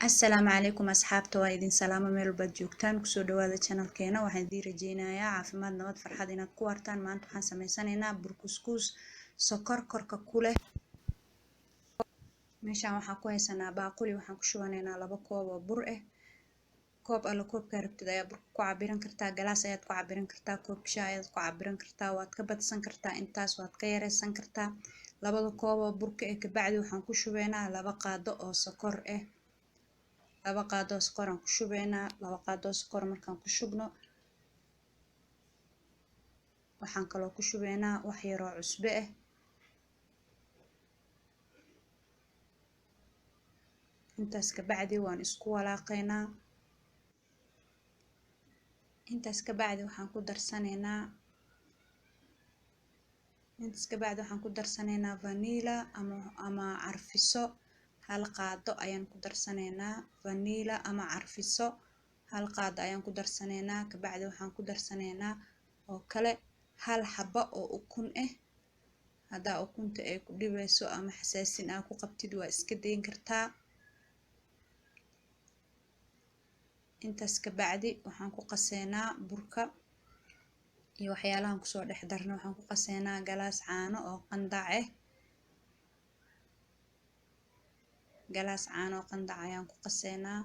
Assalaamu calaykum asxaabta, waa idin salaamo meel walbaad joogtaan. Kusoo dhawaada channelkeena. Waxaan idiin rajeynayaa caafimaad, nabad, farxad inaad ku waartaan. Maanta waxaan sameysanaynaa bur kuskuus sokor korka ku leh. Meeshaan waxaan ku haysanaa baaquli. Waxaan ku shubanaynaa 2 koob oo bur ah. Koob alla koobkaa rabtid ayaa burka ku cabiran kartaa, galaas ayaad ku cabiran kartaa, koob shaah ayaad ku cabiran kartaa, waad ka badsan kartaa intaas, waad ka yareysan kartaa. 2da koob oo burka ah kabacdi waxaan ku shubaynaa 2 qaado oo sokor ah. 2 qaado oo sokor aan ku shubaynaa. 2 qaado oo sokor markaan ku shubno, waxaan kaloo ku shubaynaa wax yar oo cusbo ah. Intaas kabacdi waan isku walaaqaynaa. Intaas kabacdi waxaan ku darsanaynaa, intaas kabacdi waxaan ku darsanaynaa vanilla ama carfiso. 1 qaado ayaan ku darsanaynaa vanilla ama carfiso, 1 qaado ayaan ku darsanaynaa. Kabacdi waxaan ku darsanaynaa oo kale 1 xabo oo ukun ah. Haddaa ukunta ay ku dhibayso ama xasaasin aa ku qabtid, waa iska dayn kartaa. Intaas kabacdi waxaan ku qaseynaa burka iyo waxyaalahan kusoo dhex darna. Waxaan ku qaseynaa galaas caano oo qandac ah. Galaas caano oo qandac ayaan ku qaseynaa.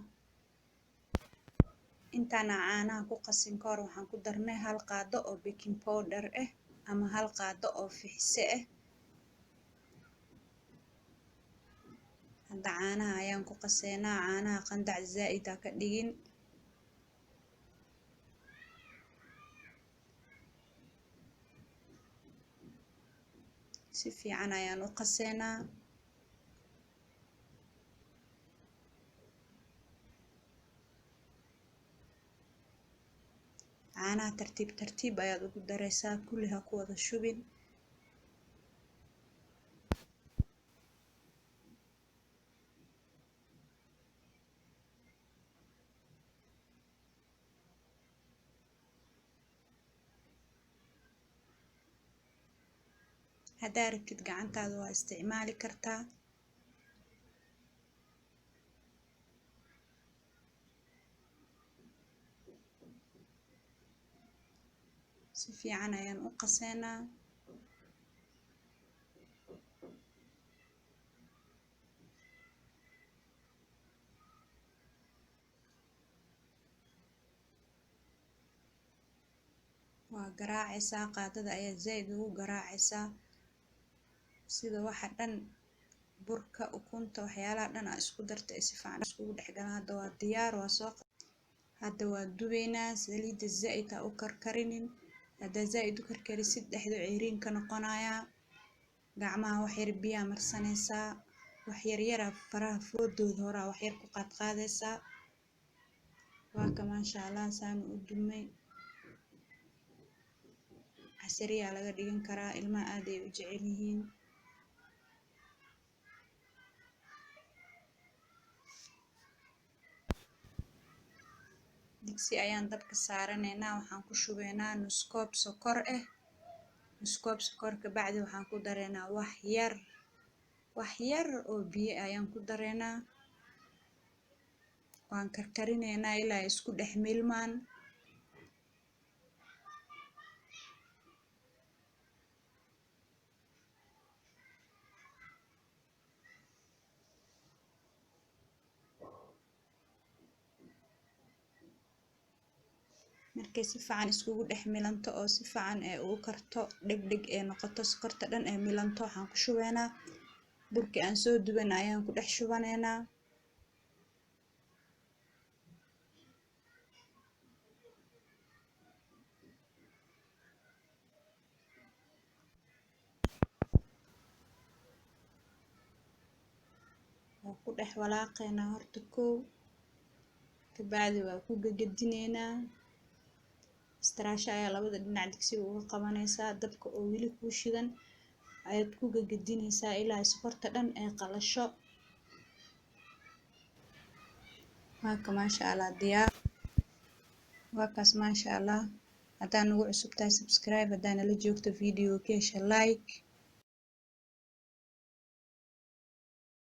Intaana caanaha ku qasin ka hor, waxaan ku darnay 1 qaado oo baking powder ah ama 1 qaado oo fixise ah. Hadda caanaha ayaan ku qaseynaa. Caanaha qandac zaa'id ha ka dhigin. Si fiican ayaan u qaseynaa. Caanaha tartiib tartiib ayaad ugu dareysaa, kulli ha ku wada shubin. Haddaa rabtid gacantaada waa isticmaali kartaa. Si fiican ayaan u qaseynaa. Waa garaacaysaa, qaadada ayaa zaid ugu garaacaysaa, sida waxa dhan, burka, ukunta, waxyaalaha dhan aa isku darta ay si fiican iskugu dhex galaan. Hadda waa diyaar, waa soo. Hadda waa dubaynaa. Saliidda zaid ha u karkarinin. Haddaa zaid u karkarisid, dhexdu ceyriin ka noqonayaa. Gacmaha wax yar biyaa marsanaysaa, wax yar yara faraha foodooda horaa wax yar ku qaadqaadaysaa. Waa ka, maasha Allah, saan u dubmay. Casariyaa laga dhigan karaa, ilmaha aad ay u jecel yihiin. Digsi ayaan dabka saaranaynaa. Waxaan ku shubaynaa nus koob sokor ah. Nus koob sokor kabacdi waxaan ku dareynaa wax yar, wax yar oo biyo ayaan ku dareynaa. Waan karkarineynaa ilaa ay isku dhex milmaan. Markay si fiican iskugu dhex milanto oo si fiican ee ugu karto, dhegdheg ee noqoto, sokorta dhan ee milanto, waxaan ku shubeynaa burkii aan soo duban ayaan ku dhex shubaneynaa. Waa ku dhex walaaqeynaa horta kow, kabacdi waa ku gegedineynaa. Istiraasho ayaa labada dhinac digsiga uga qabanaysaa. Dabka oo weli kuu shidan ayaad ku gegedinaysaa ilaa sokorta dhan ay qalasho. Waa ka, maasha Allah, diyaar waa kaas, maasha Allah. Haddaa nagu cusub tahay, subscribe. Haddaa nala joogto video ka hesha, like.